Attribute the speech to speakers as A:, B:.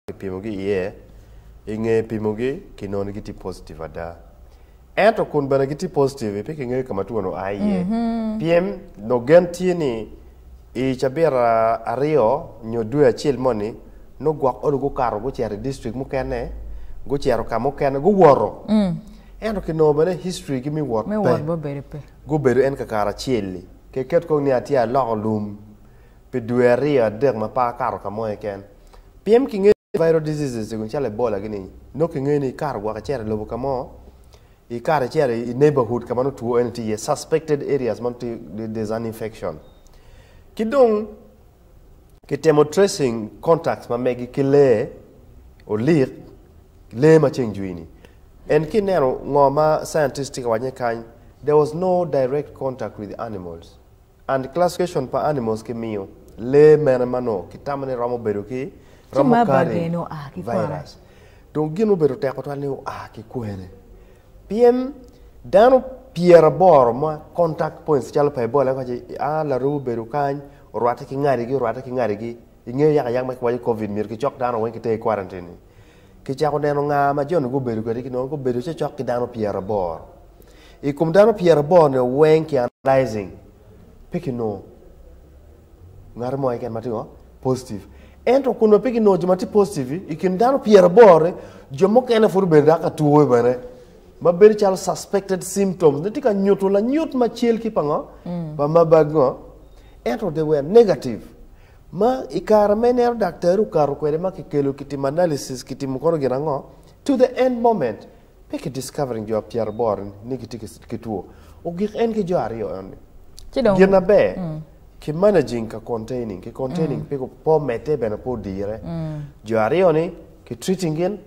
A: Kipimogi iye, i nge pimogi, kinongo ni gitye positive ada. Ento kun bene gitye positive, pe kingeyo ka ma two-ni oa iye. Pien nongo gen tye ni i cabit aryo nyo dwe acel moni, nongo gwok olo gukato gucito i district mukene, gucito ka mukene, guwoto. Ento kinongo bene history-gi me wot pe. Gubedo en kakare acel-li. Keket kong ni atye aloko lum pi dwe aryo adek ma pe akato ka mo keken. Pien kingeyo ni viral diseases ego calo Ebola gini nongo kingeyo ni ikato gwok icito i lobo ka mo, ikato icito i neighborhood ka ma nongo two eni tye iye, suspected areas ma nongo tye there's an infection. Ki dong kitemo tracing contacts ma megi ki lee, olik, lee ma ceng jwi ni. And ki ineno ngo ma scientist tye ka wacone kany, there was no direct contact with animals. And classification pa animals ki miyo lee mene ma nongo ki tamo ni romo bedo ki
B: Ci
A: romo
B: Marburg
A: carrying
B: eni oa ki kwene?
A: virus. Dong gin obedo tek tutwal ni oa ki kwene. Pien dano pyeraboro ma contact points calo pa Ebola waci a laruu obedo kany orwatte ki ngadigi orwatte ki ngadigi ingeyo yaka yak ma kiwaco covid myero kicok dano weng kiter i quarantine ni. Kicako neno nga ma jo-ni gubedo kwede kinongo gubedo cocok ki dano pyeraboro. I kom dano pyeraboro-ni weng ki analyzing pe kinongo ngat mo keken ma tye ngo positive. Ento kun ma pe kinongo jo ma tye positive i kin dano pyeraboro-ni jo mukene pud obedo dok ka two bene ma bedo calo suspected symptoms ni tye ka nyuto lanyut macel ki pa ngo pa Marburg ngo ento they were negative. Ma i kare ma ineno daktari okato kwede ma kikelo kitimo analysis kitimo kono gin ango to the end moment pe ki discovering jo pyeraboro ni gitye ki two ogik en ki jo aryo eno ni.
B: Ci dong
A: Gin aber ki managing ka containing ki containing pe omedde bene pe odire jo aryo ni ki treating gin.